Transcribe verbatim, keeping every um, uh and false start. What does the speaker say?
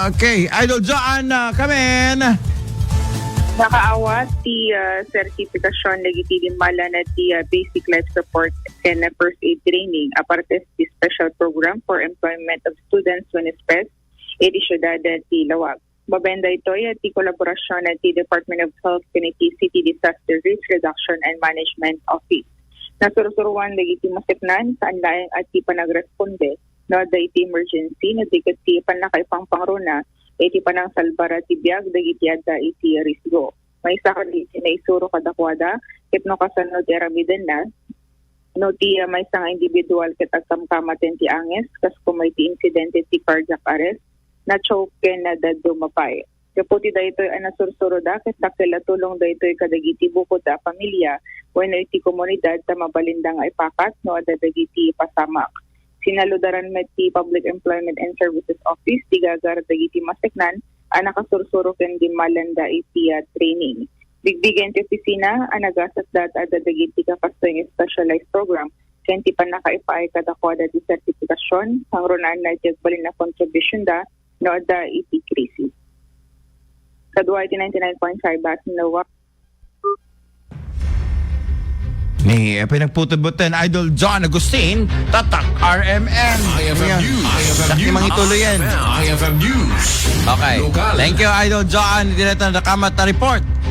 Okay, Idol John, uh, come in. Nakaawat ti, uh, sertifikasyon dagiti dimmalan ti, uh, basic life support ken first aid training, aparte ti special program for employment of students wenno SPES iti siudad ti Laoag. Babaen daytoy ti kolaborasion ti Department of Health ken iti City Disaster Risk Reduction and Management Office. Nasursuruan dagiti maseknan saan laeng a ti panagresponde no adda iti emergency, no di ket ti pannakaipangpangruna iti panangsalbar ti biag dagiti adda iti risgo. Maysa kadagiti naisuro kadakuada ket no kasano ti aramidenna, no ti, ah, maysa nga individual ket agkamkamaten ti angis, kas koma iti insidente ti cardiac arrest, na-choke ken nadaduma pay. Gapu ti daytoy a nasursuroda ket dakkel a tulong daytoy kadagiti bukod a pamilya wenno iti komunidad ta mabalinda nga ipakat no adda dagiti pasamak. Sinaludaran met ti Public Employment and Services Office ti gagar dagiti maseknan a nakasursuro ken dimmalanda iti, ah, training. Bigbigen ti opisina a nagasat dayta adda dagiti kakastoy nga specialized program ken ti pannakaipaay kadakuada ti sertifikasyon, sangrunaan na iti agbalin a kontribusyonda no adda iti krisis. Kadua iti ninety-nine point five Basin Lawak. Ni, eh, pinagputod-butan, Idol John Agustin, Tatak R M N. I F M Yan. News. I F M Sakit News. Mangituloy yan. I F M News. Okay. Lokal. Thank you, Idol John. Dito na nakamat na report.